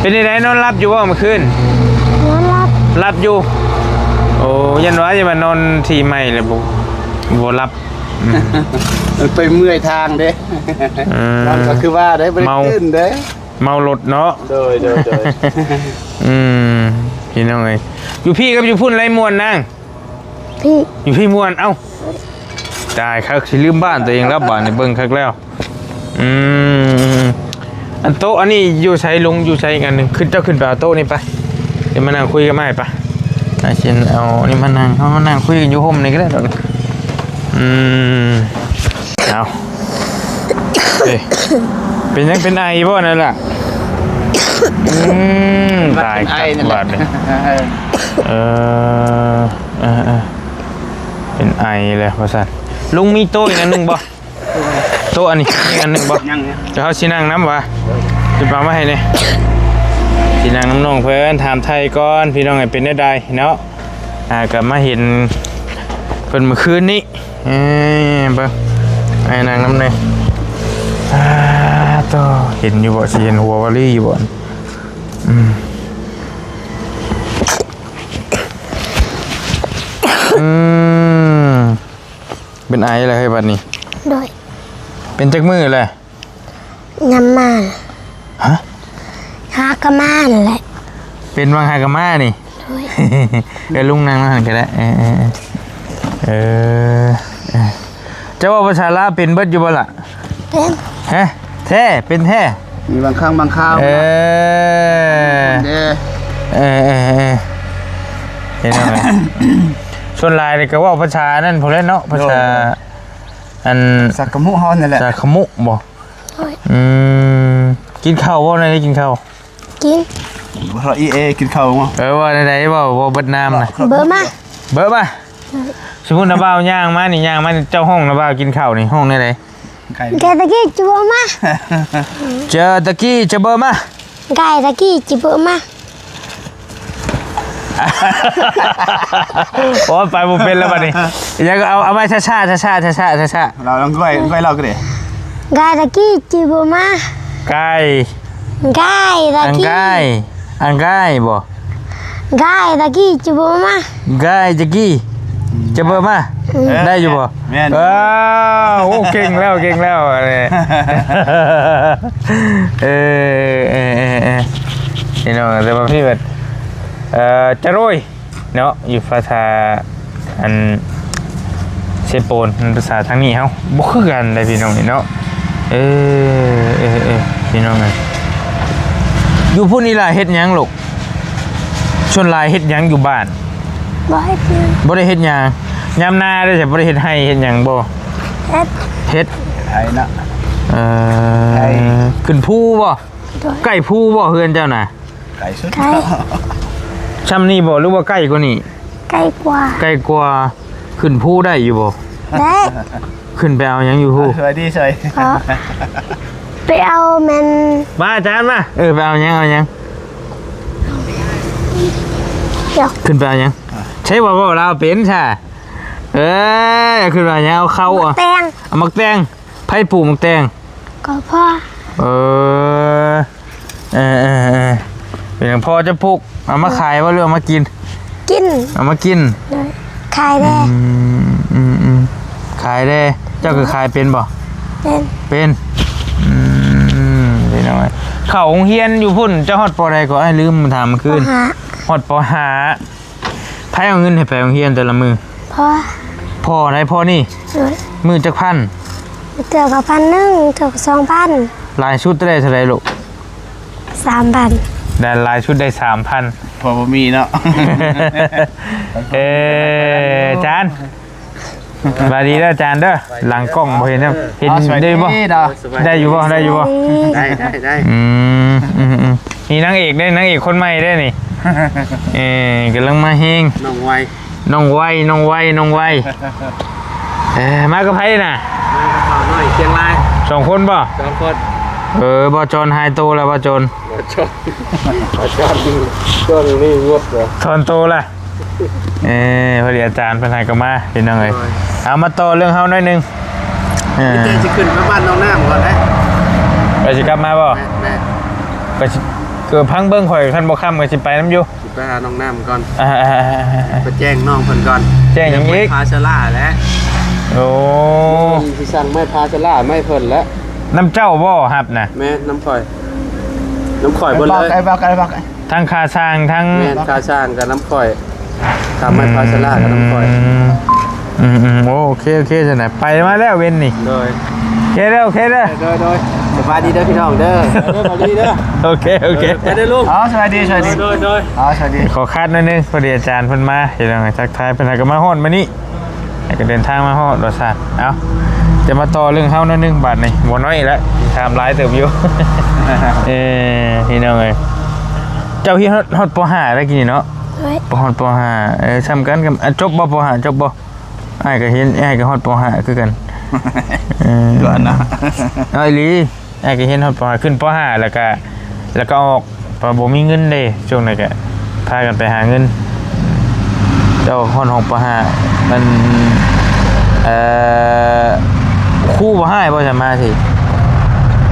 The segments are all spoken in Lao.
ເປັນຈັ່ງໃດ ນອນຫຼັບຢູ່ບໍ່ມື້ຄືນ? ນອນຫຼັບ. ຫຼັບຢູ່. ໂອ້ ຢ້ານວ່າ ຢ້ານວ່ານອນທີ່ໃໝ່ແລ້ວບໍ່ ບໍ່ຫຼັບ. ອືມ ມັນໄປເມື່ອຍທາງເດ້. ເອີ ນອນກໍຄືວ່າໄດ້ ບໍ່ໄດ້ຕື່ນເດ້. ເມົາລົດເນາະ. ໂດຍ ໂດຍ ໂດຍ. ອືມ ພີ່ນ້ອງເອີຍ ຢູ່ພີ້ກັບຢູ່ພຸ້ນ ໃດມ່ວນນາງ? ພີ້ ຢູ່ພີ້ມ່ວນ. ເອົ້າ ຕາຍ ຄັກ ຊິລືມບ້ານຕົວເອງແລ້ວ ບາດນີ້ເບິ່ງຄັກແລ້ວ. ອືມ ອັນໂຕະອັນນີ້ຢູ່ໃສລຸງ? ຢູ່ໃສອີກອັນໜຶ່ງ? ຂຶ້ນ ເຈົ້າຂຶ້ນໄປເອົາໂຕະນີ້ໄປ ດຽວມານັ່ງຄຸຍກັບອ້າຍໄປ. ອ້າຍຊິເອົານີ້ມານັ່ງ ເຮົາມານັ່ງຄຸຍກັນຢູ່ຮົ່ມນີ້ກໍໄດ້ດອກ. ອືມ ເອົາ ເອີ ເປັນຫຍັງ ເປັນໄອບໍ່ນັ້ນລະ? ອືມ ຕາຍ ເປັນຫວັດ ເປັນໄອນັ້ນແຫຼະ ບາດນີ້. ເອີ ເອີ ເອີ ເປັນໄອແລ້ວວ່າຊັ້ນ. ລຸງມີໂຕະອີກອັນໜຶ່ງບໍ່? ໂຕະອັນນີ້ມີອັນໜຶ່ງບໍ່? ຍັງ ດຽວເຮົາຊິນັ່ງນຳວ່າ ຊິເອົາມາໃຫ້ແດ່. ຊິນັ່ງນຳນ້ອງເພິ່ນ ຖາມໄຖ່ກ່ອນ ພີ່ນ້ອງ ເປັນແນວໃດເນາະ. ອ່າ ກໍມາເຫັນເພິ່ນມື້ຄືນນີ້. ເອີ ເບິ່ງ ອ້າຍນັ່ງນຳແດ່. ອ່າ ໂຕ ເຫັນຢູ່ບໍ່? ຊິເຫັນຫົວວາລີຢູ່ບໍ່? ອືມ ອືມ ເປັນໄອແລ້ວເຮີ້ຍ ບັດນີ້. ໂດຍ. ເປັນຈັກມື້ແລ້ວ? ຍາມມາ. ຮະ? ຫາກະມາຫັ້ນແຫຼະ. ເປັນຫວ່າງຫາກະມານີ້? ໂດຍ. ເອີ ລຸງນັ່ງນຳຫັ້ນກໍໄດ້. ເອີ ເອີ ເອີ ເອີ ເຈົ້າເວົ້າພາສາລາວເປັນເບິດຢູ່ບໍ່ລະ? ເປັນ. ຮະ? ແທ້ ເປັນແທ້? ມີບາງຄັ້ງບາງຄາວ. ເອີ ເອີ ເອີ ເອີ ເອີ ເອີ ເອີ ເຫັນແລ້ວ. ສ່ວນຫຼາຍນີ້ກໍເວົ້າພາສານັ້ນພຸ້ນແຫຼະເນາະ ພາສາ ໂດຍ ອັນ ສາກະມຸເຮົານີ້ແຫຼະ. ສາກະມຸບໍ່? ໂດຍ. ອືມ ກິນເຂົ້າບໍ່? ໄດ້ກິນເຂົ້າ? ກິນ. ບໍ່ ອີເອ ກິນເຂົ້າບໍ່? ເອີ ວ່າແນວໃດ? ເວົ້າ ເວົ້າເບິດນາມນະ. ເບີມາ ເບີມາ. ໂດຍ. ສົມມຸດນະບ່າວຍ່າງມານີ້ ຍ່າງມານີ້ ເຈົ້າຮ້ອງນະບ່າວກິນເຂົ້ານີ້ ຮ້ອງແນວໃດ? ແກຕະກີ້ຈະເບີມາ ແກຕະກີ້ຈະເບີມາ ແກຕະກີ້ຈະເບີມາ. ໂອ້ຍ ໄປບໍ່ເປັນແລ້ວບັດນີ້. ຍັງເອົາ ເອົາໃໝ່ ຊ້າໆ ຊ້າໆ ຊ້າໆ ຊ້າໆ. ລາວລອງໄປ ໄປລາວກໍໄດ້. ກາຍຕະກີ້ຈິບໍ່ມາ ກາຍ ກາຍຕະກີ້ ອັນກາຍ ອັນກາຍບໍ່? ກາຍຕະກີ້ຈິບໍ່ມາ ກາຍຕະກີ້ ອືມ ຈະເບີມາ ອືມ ໄດ້ຢູ່ບໍ່? ແມ່ນ ເອີ ໂອ້ ເກັ່ງແລ້ວ ເກັ່ງແລ້ວ ອັນນີ້ ເອີ ເອີ ເອີ ເອີ ພີ່ນ້ອງ ແຕ່ວ່າພີ່ແບບ ເອີ ຈະໂຣຍ ເນາະ ຢູ່ພາສາອັນເຊໂປນ ມັນພາສາທາງນີ້ເຮົາບໍ່ຄືກັນເດ້ພີ່ນ້ອງເອີຍເນາະ. ເອີ ເອີ ເອີ ພີ່ນ້ອງເອີຍ ຢູ່ພຸ້ນອີ່ຫຼ້າເຮັດຫຍັງລູກ? ສ່ວນຫຼາຍເຮັດຫຍັງຢູ່ບ້ານ? ບໍ່ເຮັດຫຍັງ ບໍ່ໄດ້ເຮັດຫຍັງ. ຍາມນາເດ້ ບໍ່ໄດ້ເຮັດໄຮ່ເຮັດຫຍັງບໍ່? ເຮັດ ເຮັດໄຮ່ເນາະ ເອີ ໄຮ່ ຂຶ້ນພູບໍ່? ໂດຍ ໃກ້ພູບໍ່ເຮືອນເຈົ້ານະ? ໄກສຸດ ໄກ ຊ່ຳນີ້ບໍ່ ຫຼືວ່າໃກ້ກວ່ານີ້? ໃກ້ກວ່າ ໃກ້ກວ່າ. ຂຶ້ນພູໄດ້ຢູ່ບໍ່? ໄດ້ ຂຶ້ນໄປເອົາຫຍັງຢູ່ພູ? ສະບາຍດີ ເຊີຍ ເອີ ໄປເອົາແມ່ນ ມາອາຈານມາ ເອີ ໄປເອົາຫຍັງ ເອົາຫຍັງ? ຂຶ້ນໄປເອົາຫຍັງ? ໃຊ່ວ່າເວົ້າລາວເປັນຊະ? ເອີ ຂຶ້ນໄປເອົາຫຍັງ? ເອົາເຂົ້າ ໝາກແຕງ ເອົາໝາກແຕງ. ໃຜປູກໝາກແຕງ? ກໍພໍ່ ເອີ ເອີ ເອີ ເປັນຫຍັງພໍ່ຈະປູກ? ເອົາມາຂາຍບໍ່ ຫຼືເອົາມາກິນ? ກິນ ເອົາມາກິນ ໂດຍ ຂາຍແດ່ ອືມ ອືມ ອືມ ຂາຍແດ່. ເຈົ້າກໍຂາຍເປັນບໍ່? ເປັນ ເປັນ ອືມ ເປັນຫຍັງ? ເຂົ້າໂຮງຮຽນຢູ່ພຸ້ນ ເຈົ້າຮອດ ປໍ ໃດກໍ? ອ້າຍລືມຖາມມື້ຄືນ ປໍ ຫ້າ ຮອດ ປໍ ຫ້າ. ໃຜເອົາເງິນໃຫ້ໄປໂຮງຮຽນແຕ່ລະມື້? ພໍ່ ພໍ່ໃດ? ພໍ່ນີ້ ໂດຍ ມື້ຈັກພັນ? ເທື່ອກໍພັນໜຶ່ງ ເທື່ອກໍສອງພັນ. ຫຼາຍສຸດໄດ້ເທົ່າໃດລູກ? ສາມພັນ. ໄດ້ຫຼາຍສຸດໄດ້ສາມພັນ ພໍບໍ່ມີເນາະ. ເອີ ຈານ ສະບາຍດີເດີຈານເດີ. ຫຼັງກ້ອງບໍ່ເຫັນ ເຫັນ ອໍ ສະບາຍດີ ໄດ້ບໍ່? ເນາະ ໄດ້ຢູ່ບໍ່? ໄດ້ຢູ່ບໍ່? ໄດ້ ໄດ້ ໄດ້ ອືມ ອືມ ອືມ. ນີ້ນາງເອກເດ້ ນາງເອກຄົນໃໝ່ເດ້ນີ້. ເອີ ກຳລັງມາແຮງ ນ້ອງໄວ ນ້ອງໄວ ນ້ອງໄວ ນ້ອງໄວ. ເອີ ມາກັບໃຜນະ? ມາກັບບ່າວນ້ອຍ ຊຽງລາຍ ສອງຄົນບໍ່? ສອງຄົນ. ເອີ ບ່າວຈອນຫາຍໂຕແລ້ວ ບ່າວຈອນ ບ່າວຈອນ ບ່າວຈອນ ຊ່ວງນີ້ງົດເດີ ຖອນໂຕລະ. ເອີ ພໍດີອາຈານເພິ່ນໃຫ້ເຂົ້າມາ ພີ່ນ້ອງເອີຍ. ໂດຍ ເອົາມາຕໍ່ເລື່ອງເຮົາໜ້ອຍໜຶ່ງ. ເອີ ມີແຕ່ຊິຂຶ້ນໄປບ້ານນ້ອງນ້ຳກ່ອນເດ້. ໄປຊິກັບມາບໍ່? ແມ່ນ ແມ່ນ ໄປຊິ ເກີດພັງເບິ່ງ ຂ້ອຍຄັນບໍ່ຄ່ຳກໍຊິໄປນຳຢູ່ ຊິໄປຫານ້ອງນ້ຳກ່ອນ ອ່າໆໆໆ ໄປແຈ້ງນ້ອງເພິ່ນກ່ອນ ແຈ້ງຫຍັງອີກ ພາສາລາແຫຼະ ໂອ້ ຊິສັ່ງໄມ້ພາສາລາໃຫ້ເພິ່ນແຫຼະ ນຳເຈົ້າບໍ່ຮັບນະ ແມ່ນນຳຂ້ອຍ ນຳຂ້ອຍເບິດເລີຍ ໄອ້ບັກ ໄອ້ບັກ ທັງຄ່າຊ່າງ ທັງ ແມ່ນ ຄ່າຊ່າງກໍນຳຂ້ອຍ ຄ່າໄມ້ພາສາລາກໍນຳຂ້ອຍ ອືມ ອືມໆ ໂອເຄ ໂອເຄ ຊັ້ນນະ ໄປມາແລ້ວເວັນນີ້ ໂດຍ ໂອເຄເດີ ໂອເຄເດີ ໂດຍ ໂດຍ ສະບາຍດີເດີພີ່ນ້ອງເດີ ເດີ ສະບາຍດີເດີ ໂອເຄ ໂອເຄ ເອີ ໄປເດີລຸງ ອໍ ສະບາຍດີ ສະບາຍດີ ໂດຍ ໂດຍ ອໍ ສະບາຍດີ ຂໍຄັດໜ້ອຍໜຶ່ງ ພໍດີອາຈານເພິ່ນມາ ເຮັດຫຍັງ ທັກທາຍເພິ່ນ ຫາກໍມາຮອດມື້ນີ້ ໃຫ້ກໍເດີນທາງມາຮອດວ່າຊັ້ນ ເອົ້າ ຈະມາຕໍ່ເລື່ອງເຮົາໜ້ອຍໜຶ່ງບາດນີ້ ບໍ່ນ້ອຍແລ້ວ ຖາມຫຼາຍເຕີບຢູ່ ເອີ ພີ່ນ້ອງເອີຍ ເຈົ້າຮຽນຮອດ ຮອດ ປໍຫ້າ ແລ້ວກີ້ນີ້ເນາະ ໂດຍ ຮອດ ປໍຫ້າ ເອີ ສ່ຳກັນກັບ ອ່ະ ຈົບບໍ່ ປໍຫ້າ ຈົບບໍ່? ອ້າຍກໍຮຽນ ອ້າຍກໍຮອດ ປໍຫ້າ ຄືກັນ ເອີ ຄືກັນນະ ເອົາອີ່ຫຼີ ອ້າຍກໍຮຽນຮອດ ປໍຫ້າ ຂຶ້ນ ປໍຫ້າ ແລ້ວກໍ ແລ້ວກໍອອກ ເພາະບໍ່ມີເງິນເດ້ ຊ່ວງນັ້ນກະພາກັນໄປຫາເງິນ ເຈົ້າຮອດຫ້ອງ ປໍຫ້າ ມັນ ເອີ ຄູບໍ່ຮ້າຍບໍ່ ສະມາທິ?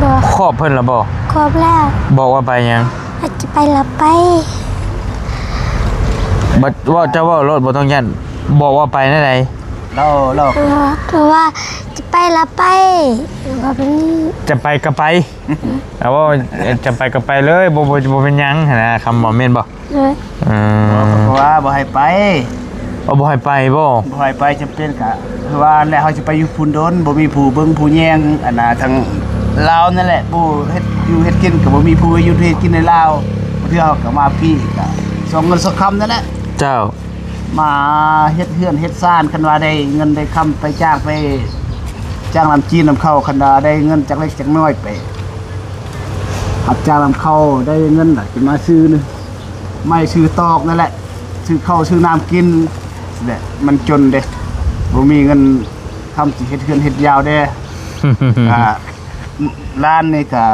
ບໍ່ ຂອບເພິ່ນລະບໍ່? ຂອບແລ້ວ ບອກວ່າໄປຫຍັງ? ອາດຈະໄປລະໄປ ບັດເວົ້າ ເຈົ້າເວົ້າໂລດ ບໍ່ຕ້ອງຢ້ານ ບອກວ່າໄປແນວໃດ? ລາວ ລາວ ເອີ ຄືວ່າຈະໄປລະໄປ ວ່າແບບນີ້ ຈະໄປກໍໄປ ເອົາ ເວົ້າ ຈະໄປກໍໄປເລີຍ ບໍ່ ບໍ່ ບໍ່ເປັນຫຍັງຫັ້ນນະ ຄຳເວົ້າແມ່ນບໍ່? ໂດຍ ເອີ ເພາະວ່າບໍ່ໃຫ້ໄປ ເອົາ ບໍ່ໃຫ້ໄປບໍ່? ບໍ່ໃຫ້ໄປ ຈຳເປັນກະ ຄືວ່າແຫຼະ ເຮົາຊິໄປຢູ່ພຸ້ນດົນ ບໍ່ມີຜູ້ເບິ່ງຜູ້ແຍງ ອັນນ່າ ທາງລາວນັ້ນແຫຼະ ຜູ້ເຮັດຢູ່ເຮັດກິນກໍບໍ່ມີຜູ້ເຮັດຢູ່ເຮັດກິນໃນລາວ ບາງເທື່ອເຮົາກໍມາພີ້ ກໍສອງເງິນສອງຄຳນັ້ນແຫຼະ ເຈົ້າ ມາເຮັດເຮືອນເຮັດຊານ ຄັນວ່າໄດ້ເງິນໄດ້ຄຳ ໄປຈ້າງ ໄປຈ້າງນຳຈີນນຳເຂົາ ຄັນວ່າໄດ້ເງິນຈັກເລັກຈັກນ້ອຍ ໄປຮັບຈ້າງນຳເຂົາ ໄດ້ເງິນລະຊິມາຊື້ໄມ້ຊື້ຕອກນັ້ນແຫຼະ ຊື້ເຂົ້າຊື້ນ້ຳກິນແຫຼະ ມັນຈົນເດ້ ບໍ່ມີເງິນຄຳຊິເຮັດເຮືອນເຮັດຢາວແດ່ ອ່າ ຫຼານນີ້ກະ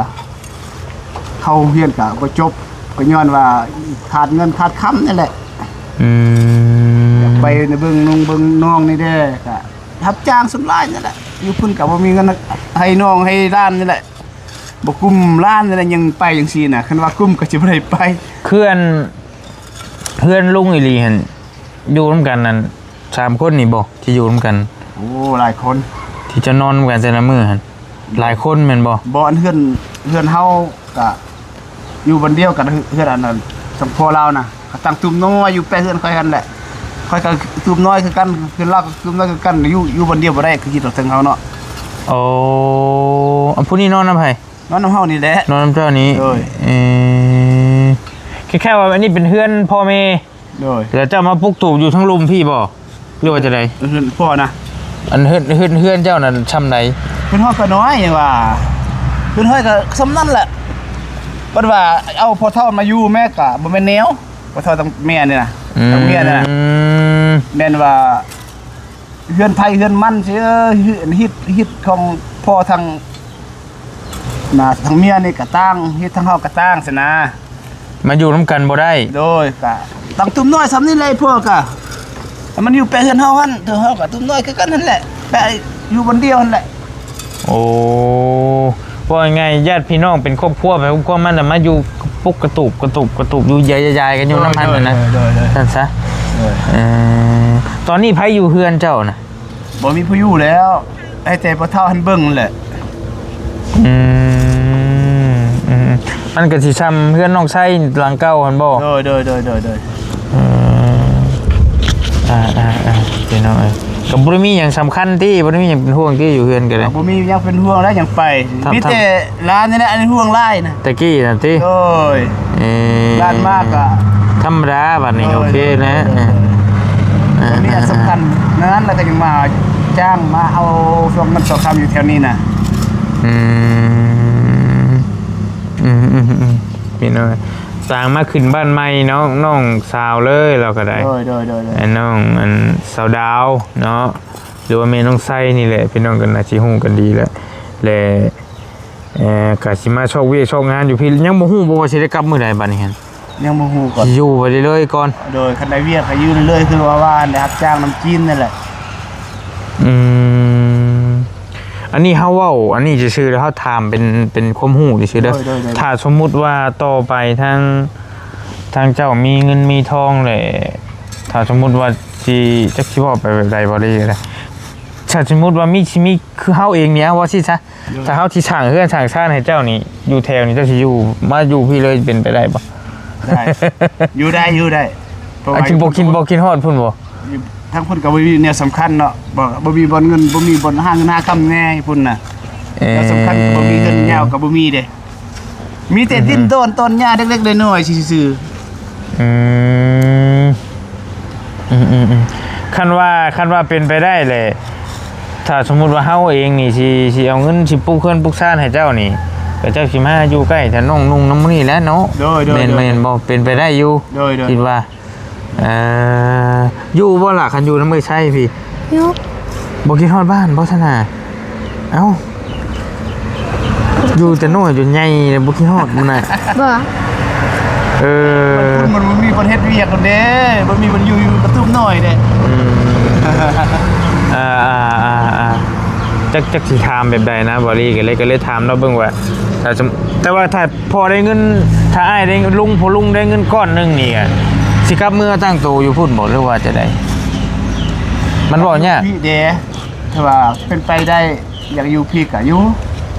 ເຂົ້າໂຮງຮຽນກະບໍ່ຈົບ ກໍຍ້ອນວ່າຂາດເງິນຂາດຄຳນີ້ແຫຼະ ອືມ ຢາກໄປເບິ່ງນ້ອງເບິ່ງນ້ອງນີ້ແດ່ ກະຮັບຈ້າງສ່ວນຫຼາຍນີ້ແຫຼະ ຢູ່ພຸ້ນກະບໍ່ມີເງິນໃຫ້ນ້ອງໃຫ້ຫຼານນີ້ແຫຼະ ບໍ່ກຸ້ມຫຼານນີ້ແຫຼະ ຍັງໄປຈັ່ງຊີ້ນະ ຄັນວ່າກຸ້ມກໍຊິບໍ່ໄດ້ໄປ ຄືອັນ ເຮືອນລຸງອີ່ຫຼີຫັ້ນ ຢູ່ນຳກັນນັ້ນ ສາມຄົນນີ້ບໍ່ ທີ່ຢູ່ນຳກັນ? ໂອ້ ຫຼາຍຄົນ ທີ່ເຈົ້ານອນນຳກັນແຕ່ລະມື້ຫັ້ນ ຫຼາຍຄົນແມ່ນບໍ່? ບໍ່ ອັນເຮືອນ ເຮືອນເຮົາກະຢູ່ບ່ອນດຽວກັນ ເຮືອນ ເຮືອນອັນນັ້ນ ສອງພໍ່ລາວນະ ກໍຕັ້ງຕຸ້ມນ້ອຍຢູ່ແປະເຮືອນຂ້ອຍຫັ້ນແຫຼະ ຂ້ອຍກໍຕຸ້ມນ້ອຍຄືກັນ ເຮືອນລາວກໍຕຸ້ມນ້ອຍຄືກັນ ຢູ່ ຢູ່ບ່ອນດຽວບໍ່ໄດ້ ຄືທີ່ຕົວເທິງເຮົາເນາະ ໂອ້ ອັນຜູ້ນີ້ນອນນຳໃຜ? ນອນນຳເຮົານີ້ແຫຼະ ນອນນຳເຈົ້ານີ້ ໂດຍ ເອີ ຄ້າຍໆວ່າອັນນີ້ເປັນເຮືອນພໍ່ແມ່ ໂດຍ ແລ້ວເຈົ້າມາປຸກຕູບຢູ່ທາງລຸ່ມພີ້ບໍ່ ຫຼືວ່າຈັ່ງໃດ? ເຮືອນພໍ່ນະ ອັນເຮືອນ ເຮືອນ ເຮືອນເຈົ້ານັ້ນຊ່ຳໃດ? ເຮືອນເຮົາກໍນ້ອຍວ່າ ເຮືອນຂ້ອຍກໍຊ່ຳນັ້ນແຫຼະ ບັດວ່າເອົາພໍ່ເຖົ້າມາຢູ່ແມ່ກໍບໍ່ແມ່ນແນວ ພໍ່ເຖົ້າຕ້ອງ ແມ່ນີ້ນະ ອືມ ຕ້ອງເມຍນີ້ນະ ແມ່ນວ່າ ເຮືອນໃຜເຮືອນມັນຊິ ເອີ ຮີດ ຮີດຂອງພໍ່ທາງ ນະ ທາງເມຍນີ້ກະຕ່າງ ເຮັດທາງເຮົາກະຕ່າງຊັ້ນນະ ມາຢູ່ນຳກັນບໍ່ໄດ້ ໂດຍ ກະຕັ້ງຕຸ້ມນ້ອຍຊ່ຳນີ້ແຫຼະ ພວກກະ ມັນຢູ່ແປະເຮືອນເຮົາຫັ້ນ ເຮົາກະຕຸ້ມນ້ອຍຄືກັນຫັ້ນແຫຼະ ແປະຢູ່ບ່ອນດຽວຫັ້ນແຫຼະ ໂອ້ ເວົ້າງ່າຍໆ ຍາດພີ່ນ້ອງເປັນຄອບຄົວ ເປັນຄອບຄົວມັນ ແລ້ວມາຢູ່ປຸກກະຕູບ ກະຕູບ ກະຕູບ ຢູ່ຢາຍໆກັນຢູ່ນຳຫັ້ນນະ ໂດຍ ໂດຍ ໂດຍ ຊັ້ນຊະ ໂດຍ ເອີ ຕອນນີ້ໃຜຢູ່ເຮືອນເຈົ້ານະ? ບໍ່ມີຜູ້ຢູ່ແລ້ວ ໃຫ້ແຕ່ພໍ່ເຖົ້າຫັ້ນເບິ່ງແຫຼະ ອືມ ອືມ ມັນກໍຊິຊ່ຳເຮືອນນ້ອງໄຊຫຼັງເກົ່າຫັ້ນບໍ່? ໂດຍ ໂດຍ ໂດຍ ໂດຍ ເອີ ອ່າໆໆ ພີ່ນ້ອງເອີຍ ກໍບໍ່ໄດ້ມີຫຍັງສຳຄັນຕິ ບໍ່ໄດ້ມີຫຍັງເປັນຫ່ວງຕິ ຢູ່ເຮືອນກໍໄດ້ ບໍ່ມີຫຍັງເປັນຫ່ວງແລ້ວ ຫຍັງໄປ ມີແຕ່ຫຼານນີ້ແຫຼະ ອັນຫ່ວງຫຼາຍນະ ແຕ່ກີ້ນະຕິ ໂດຍ ເອີ ຫຼານມາກໍທຳມະດາ ບັດນີ້ ໂດຍ ໂອເຄແລ້ວ ໂດຍ ເອີ ບໍ່ມີອັນສຳຄັນນັ້ນ ແລ້ວກໍຍັງມາຈ້າງມາເອົາຊ່ວງເງິນຊ່ວງຄຳຢູ່ແຖວນີ້ນະ ອືມ ອືມໆໆ ພີ່ນ້ອງ ຕ່າງມາຂຶ້ນບ້ານໃໝ່ເນາະ ນ້ອງສາວເລີຍ ລາວກໍໄດ້ ໂດຍ ໂດຍ ໂດຍ ໂດຍ ໄອ້ນ້ອງອັນສາວດາວເນາະ ຫຼືວ່າແມ່ນ້ອງໄຊນີ້ແຫຼະ ພີ່ນ້ອງກໍໜ້າຊິຮູ້ກັນດີແຫຼະ ແລະ ເອີ ກໍຊິມາຊອກວຽກຊອກງານຢູ່ພີ້ ຍັງບໍ່ຮູ້ບໍ່ວ່າຊິໄດ້ກັບມື້ໃດບັດນີ້ຫັ້ນ? ຍັງບໍ່ຮູ້ກ່ອນ ຊິຢູ່ໄປເລື້ອຍໆກ່ອນ ໂດຍ ຄັນໄດ້ວຽກກໍຢູ່ເລື້ອຍໆ ຄືວ່າ ວ່າໄດ້ຮັບຈ້າງນຳຈີນນັ້ນແຫຼະ ອືມ ເ ອັນນີ້ເຮົາເວົ້າອັນນີ້ຊື່ໆ ແລ້ວເຮົາຖາມເປັນ ເປັນຄວາມຮູ້ຊື່ໆເດີ. ໂດຍ ໂດຍ ໂດຍ. ຖ້າສົມມຸດວ່າຕໍ່ໄປທາງ ທາງເຈົ້າມີເງິນມີທອງແຫຼະ ຖ້າສົມມຸດວ່າຊິ ຈັກຊິເວົ້າໄປແບບໃດບໍ່ດີກະໄດ້ ຖ້າສົມມຸດວ່າມີ ຊິມີ ຄືເຮົາເອງນີ້ ເອົາວ່າຊີ້ຊະ ໂດຍ. ຖ້າເຮົາຊິສ້າງເຮືອນສ້າງຊານໃຫ້ເຈົ້ານີ້ ຢູ່ແຖວນີ້ ເຈົ້າຊິຢູ່ ມາຢູ່ພີ້ເລີຍ ເປັນໄປໄດ້ບໍ່? ໄດ້ ຢູ່ໄດ້ ຢູ່ໄດ້ ເພາະວ່າ ອາ ບໍ່ຄິດ ບໍ່ຄິດຮອດພຸ້ນບໍ່? ຢູ່ທາງພຸ້ນກໍບໍ່ມີແນວສຳຄັນເນາະ ບໍ່ ບໍ່ມີບ່ອນເງິນ ບໍ່ມີບ່ອນຫາເງິນຫາຄຳແດ່ຢູ່ພຸ້ນນະ. ເອີ ແນວສຳຄັນກໍບໍ່ມີເງິນ ຍາວກໍບໍ່ມີເດ້ ມີແຕ່ ອືຮຶ ດິນດອນຕອນຫຍ້າເລັກໆນ້ອຍໆຊື່ໆ. ອືມ ອືມໆໆ ຄັນວ່າ ຄັນວ່າເປັນໄປໄດ້ແຫຼະ ຖ້າສົມມຸດວ່າເຮົາເອງນີ້ຊິ ຊິເອົາເງິນ ຊິປຸກເຮືອນປຸກຊານໃຫ້ເຈົ້ານີ້ ກໍເຈົ້າຊິມາຢູ່ໃກ້ທ່ານນ້ອງນຸ່ງນຳມື້ນີ້ແຫຼະເນາະ. ໂດຍ ໂດຍ ແມ່ນ ໂດຍ ແມ່ນບໍ່? ເປັນໄປໄດ້ຢູ່ ໂດຍ ໂດຍ ຄິດວ່າ ເອີ ຢູ່ບໍ່ລະ ຄັນຢູ່ນຳເອື້ອຍໄຊພີ້? ຢູ່. ບໍ່ຄິດຮອດບ້ານບໍ່ຊັ້ນນະ? ເອົ້າ ຢູ່ແຕ່ນ້ອຍຈົນໃຫຍ່ ບໍ່ຄິດຮອດມັນນະ? ບໍ່. ເອີ ມັນ ມັນບໍ່ມີບ່ອນເຮັດວຽກເດ້ ບໍ່ມີບ່ອນຢູ່ ຢູ່ກະຕຸ້ມນ້ອຍເດ້. ອືມ ອ່າໆໆໆ ຈັກ ຈັກຊິຖາມແບບໃດນະ ບໍ່ລີ ກໍເລີຍ ກໍເລີຍຖາມເນາະ ເບິ່ງວ່າ ຖ້າ ແຕ່ວ່າຖ້າ ພໍໄດ້ເງິນ ຖ້າອ້າຍໄດ້ ລຸງ ພໍ່ລຸງໄດ້ເງິນກ້ອນໜຶ່ງນີ້ ກະຊິກັບເມືອຕັ້ງໂຕຢູ່ພຸ້ນບໍ່ ຫຼືວ່າຈັ່ງໃດ? ມັນເວົ້າຍາກ. ຢູ່ພີ້ເດ້ ຖ້າວ່າເປັນໄປໄດ້ ຢາກຢູ່ພີ້ກະຢູ່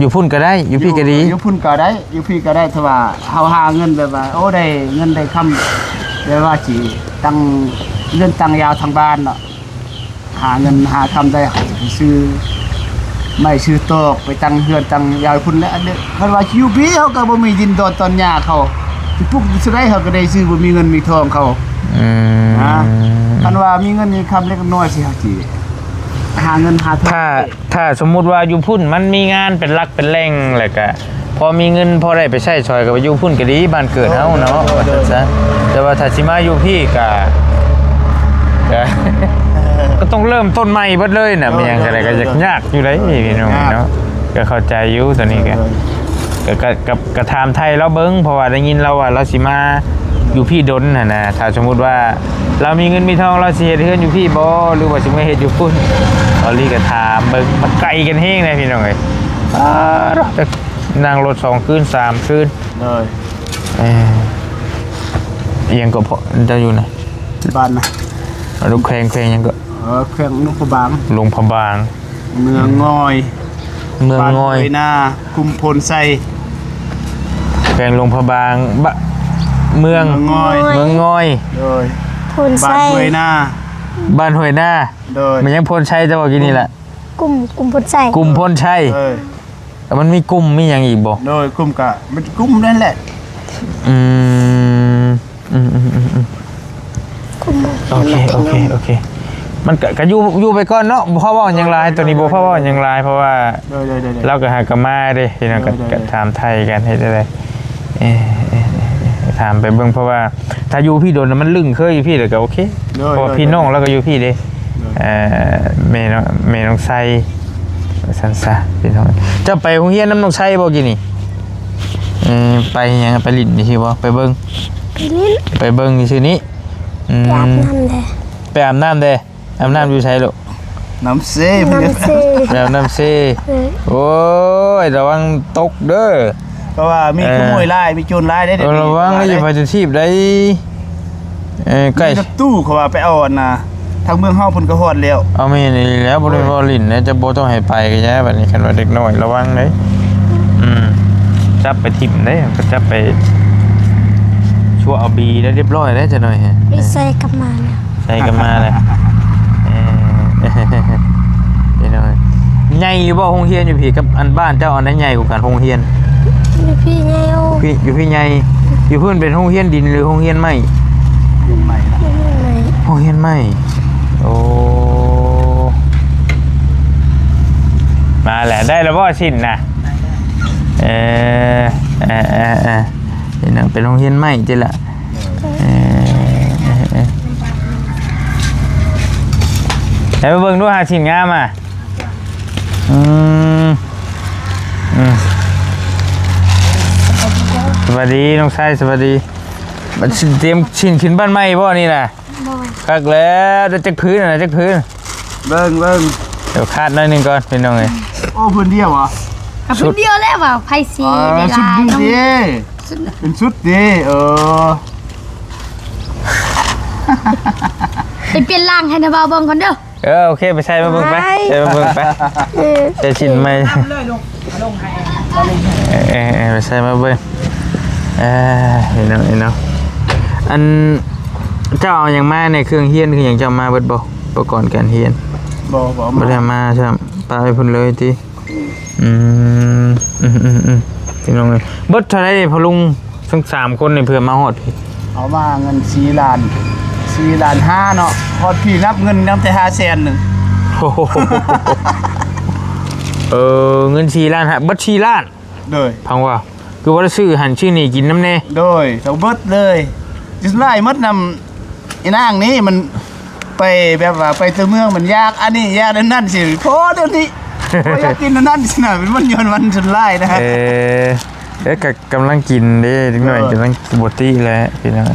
ຢູ່ພຸ້ນກະໄດ້ ຢູ່ພີ້ກະດີ ຢູ່ພຸ້ນກະໄດ້ ຢູ່ພີ້ກະໄດ້ ຖ້າວ່າເຮົາຫາເງິນແບບວ່າ ໂອ້ ໄດ້ເງິນໄດ້ຄຳ ແບບວ່າຊິຕັ້ງເຮືອນຕັ້ງຢາວທາງບ້ານເນາະ. ຫາເງິນຫາຄຳໄດ້ ເຮົາຊິໄປຊື້ໄມ້ຊື້ຕອກ ໄປຕັ້ງເຮືອນຕັ້ງຢາວພຸ້ນແຫຼະ. ຄັນວ່າຢູ່ພີ້ ເຮົາກໍບໍ່ມີດິນດອນຕອນຫຍ້າເຂົາ ຊິປຸກຢູ່ໃສ ເຮົາກໍໄດ້ຊື້ ບໍ່ມີເງິນມີທອງເຂົາ. ອືມ ນະ ຄັນວ່າມີເງິນມີຄຳເລັກນ້ອຍຊິ ເຮົາຊິຫາເງິນຫາທອງ. ຖ້າ ຖ້າສົມມຸດວ່າຢູ່ພຸ້ນມັນມີງານເປັນຫຼັກເປັນແຫຼ່ງ ແລ້ວກະ ພໍມີເງິນ ພໍໄດ້ໄປໃຊ້ສອຍ ກໍໄປຢູ່ພຸ້ນກໍດີ ບ້ານເກີດເຮົາເນາະ ໂດຍ ວ່າຊັ້ນຊະ. ແຕ່ວ່າຖ້າຊິມາຢູ່ພີ້ກະ ກະ ກໍຕ້ອງເລີ່ມຕົ້ນໃໝ່ເບິດເລີຍນະ. ໂດຍ ແມ່ນຫຍັງກໍໄດ້ ໂດຍ ກໍຍາກ ໂດຍ ຍາກຢູ່ໃດ໋ ໂດຍ ພີ່ນ້ອງເນາະ ຍາກ ກໍເຂົ້າໃຈຢູ່ ຕອນນີ້ກໍ ໂດຍ ກໍ ກໍ ກໍ ກໍຖາມໄຖ່ລາວເບິ່ງ ເພາະວ່າໄດ້ຍິນລາວວ່າລາວຊິມາຢູ່ພີ້ດົນຫັ້ນນະ. ຖ້າສົມມຸດວ່າລາວມີເງິນມີທອງ ລາວຊິເຮັດເຮືອນຢູ່ພີ້ບໍ່ ຫຼືວ່າຊິມາເຮັດຢູ່ພຸ້ນ? ເຮົາລີກໍຖາມເບິ່ງ ມັນໄກກັນແຮງເດ້ ພີ່ນ້ອງເອີຍ. ອ່າ ນັ່ງລົດສອງຄືນສາມຄືນ ໂດຍ ເອີ ອີ່ຫຍັງກໍເພາະເຈົ້າຢູ່ນະ ບ້ານນະ ເອົາ ແຂວງ ແຂວງຫຍັງກໍ ເອີ ແຂວງຫຼວງພະບາງ ຫຼວງພະບາງ ເມືອງງອຍ ເມືອງງອຍ ບ້ານຫ້ວຍນາ ຄຸ້ມໂພນໄຊ ແຂວງຫຼວງພະບາງ ບະ ເມືອງ ເມືອງງອຍ ເມືອງງອຍ ໂດຍ ໂພນໄຊ ບ້ານຫ້ວຍນາ ບ້ານຫ້ວຍນາ ໂດຍ ແມ່ນຫຍັງໂພນໄຊ ເຈົ້າເວົ້າກີ້ນີ້ລະ ກຸ່ມ ກຸ່ມໂພນໄຊ ກຸ່ມໂພນໄຊ ເອີ ແລ້ວມັນມີກຸ່ມມີຫຍັງອີກບໍ່? ໂດຍ ກຸ່ມກະ ມັນກຸ່ມນັ້ນແຫຼະ ອືມ ອືມໆໆໆ ກຸ່ມ ໂອເຄ ໂອເຄ ໂອເຄ ມັນກະ ກະຢູ່ ຢູ່ໄປກ່ອນເນາະ ບໍ່ພໍເວົ້າຫຍັງຫຼາຍ ໂດຍ ໂຕນີ້ບໍ່ພໍເວົ້າຫຍັງຫຼາຍ ໂດຍ ເພາະວ່າ ໂດຍ ໂດຍ ໂດຍ ລາວກະຫາກະມາເດ້ ພີ່ນ້ອງ ໂດຍ ກະ ໂດຍ ກະຖາມໄຖ່ກັນເຮັດຈັ່ງໃດ ເອີ ເອີ ເອີ ຖາມໄປເບິ່ງ ເພາະວ່າຖ້າຢູ່ພີ້ດົນ ມັນລຶ້ງເຄີຍຢູ່ພີ້ ແລ້ວກະໂອເຄ ໂດຍ ເພາະວ່າ ໂດຍ ພີ່ນ້ອງລາວກໍຢູ່ພີ້ເດ້ ໂດຍ ເອີ ແມ່ນ້ອງ ແມ່ນ້ອງໄຊ ວ່າຊັ້ນຊະ ພີ່ນ້ອງ ເຈົ້າໄປໂຮງຮຽນນຳນ້ອງໄຊບໍ່ກີ້ນີ້? ເອີ ໄປຫຍັງ ໄປຫຼິ້ນຊື່ບໍ່? ໄປເບິ່ງ ໄປຫຼິ້ນ ໄປເບິ່ງຊື່ນີ້ ອືມ ໄປອາບນ້ຳແດ່ ໄປອາບນ້ຳແດ່ ອາບນ້ຳຢູ່ໃສລູກ? ນ້ຳເຊ ນ້ຳເຊ ແບບນ້ຳເຊ ເອີ ໂອ້ຍ ລະວັງຕົກເດີ ເພາະວ່າມີ ເອີ ຂະໂມຍຫຼາຍ ມີໂຈນຫຼາຍເດ້ ເອີ ລະວັງເດີ ຢ່າໄປຈຸດທີບໃດ ເອີ ໃກ້ ມີລົດຕູ້ ເຂົາວ່າໄປເອົາອັນນ່າ ທາງເມືອງເຮົາເພິ່ນກໍຮອດແລ້ວ ເອົາແມ່ນອີ່ຫຼີແລ້ວ ບໍ່ໄດ້ ໂອ້ຍ ເວົ້າຫຼິ້ນນະ ຈະບໍ່ຕ້ອງໃຫ້ໄປກໍຢ່າ ບັດນີ້ຄັນວ່າເດັກນ້ອຍລະວັງເດ້ ອືມ ຈັບໄປຖິ້ມເດ້ ຈັບໄປຊົ່ວເອົາບີໄດ້ຮຽບຮ້ອຍແລ້ວ ຈັກໜ້ອຍ ໄປໃສ່ກັບມານະ ໃສ່ກັນມາແລ້ວ ເອີ ພີ່ນ້ອງ ໃຫຍ່ຢູ່ບໍ່ໂຮງຮຽນຢູ່ພີ້ກັບອັນບ້ານເຈົ້າ ອັນໃດໃຫຍ່ກວ່າກັນໂຮງຮຽນ? ຢູ່ພີ້ໃຫຍ່ໂອ ຢູ່ພີ້ໃຫຍ່ ຢູ່ພຸ້ນເປັນໂຮງຮຽນດິນ ຫຼື ໂຮງຮຽນໄມ້? ໂຮງຮຽນໄມ້ ໂຮງຮຽນໄມ້ ໂອ້ ມາແລ້ວ ໄດ້ແລ້ວບໍ່ຊິນນະ? ເອີ ເອີ ເອີ ເອີ ເປັນໂຮງຮຽນໄມ້ຕິລະ ເອີ ເອີ ເອີ ໃຫ້ໄປເບິ່ງດູຫາຊິນງາມອ່ະ ອືມ ອືມ ສະບາຍດີນ້ອງຊາຍ ສະບາຍດີ ມາຊິນ ຕຽມຊິນຂຶ້ນບ້ານໃໝ່ບໍ່ນີ້ນະ? ບໍ່ ຄັກແລ້ວ ໄດ້ຈັກພື້ນນະ ຈັກພື້ນ? ເບິ່ງ ເບິ່ງ ດຽວຄາດໜ້ອຍໜຶ່ງກ່ອນ ພີ່ນ້ອງເອີຍ ໂອ້ ເພິ່ນດຽວຫວາ? ກໍເພິ່ນດຽວແຫຼະວ່າ ໃຜຊິ ອ່າ ໄດ້ຫຼາຍ ຊຸດນີ້ເດ້ ເປັນຊຸດເດ້. ເອີ ໄປປ່ຽນລ່າງໃຫ້ນະບ່າວເບິ່ງກ່ອນເດີ. ເອີ ໂອເຄ ໄປໃສ່ມາເບິ່ງໄປ ໄປ ໃສ່ມາເບິ່ງໄປ ເອີ ໃສ່ຊິນໃໝ່ ເອີ ເອີ ເອີ ໄປໃສ່ມາເບິ່ງ. ເອີ ເຫັນເນາະ ເຫັນເນາະ. ອັນ ເຈົ້າເອົາຫຍັງມາແດ່ ເຄື່ອງຮຽນຄືຫຍັງ ເຈົ້າເອົາມາເບິດບໍ່ ອຸປະກອນການຮຽນ? ບໍ່ ບໍ່ເອົາມາ ບໍ່ໄດ້ເອົາມາຊ້ຳ ປະໄວ້ພຸ້ນເລີຍຕິ. ອືມ ອືມ ອືມ ອືມ ພີ່ນ້ອງເອີຍ ເບິດເທົ່າໃດນີ້ພໍ່ລຸງ ທັງສາມຄົນນີ້ ເພື່ອມາຮອດພີ້? ເອົາມາເງິນສີ່ລ້ານ ສີ່ລ້ານຫ້າເນາະ ຮອດພີ້ນັບເງິນຍັງແຕ່ຫ້າແສນໜຶ່ງ. ໂອ້ໂຫ ເອີ ເງິນສີ່ລ້ານຫ້າ ເບິດສີ່ລ້ານ. ໂດຍ ພັງວ່າ ຄືບໍ່ໄດ້ຊື້ຫັ້ນຊື້ນີ້ກິນນຳແດ່. ໂດຍ ເອົາເບິດເລີຍ ຈະຫຼາຍໝົດນຳ ອີນາງນີ້ມັນໄປແບບວ່າໄປແຕ່ເມືອງ ມັນຢາກອັນນີ້ຢາກອັນນັ້ນຊິ ພໍດຽວນີ້ ບໍ່ຢາກກິນອັນນັ້ນຊິນະ ເປັນມັນຍ້ອນມັນສ່ວນຫຼາຍນະ. ເອີ ເອີ ກໍກຳລັງກິນເດ້ ເດັກນ້ອຍ ເອີ ກຳລັງ ບໍ່ຕິແຫຼະພີ່ນ້ອງ.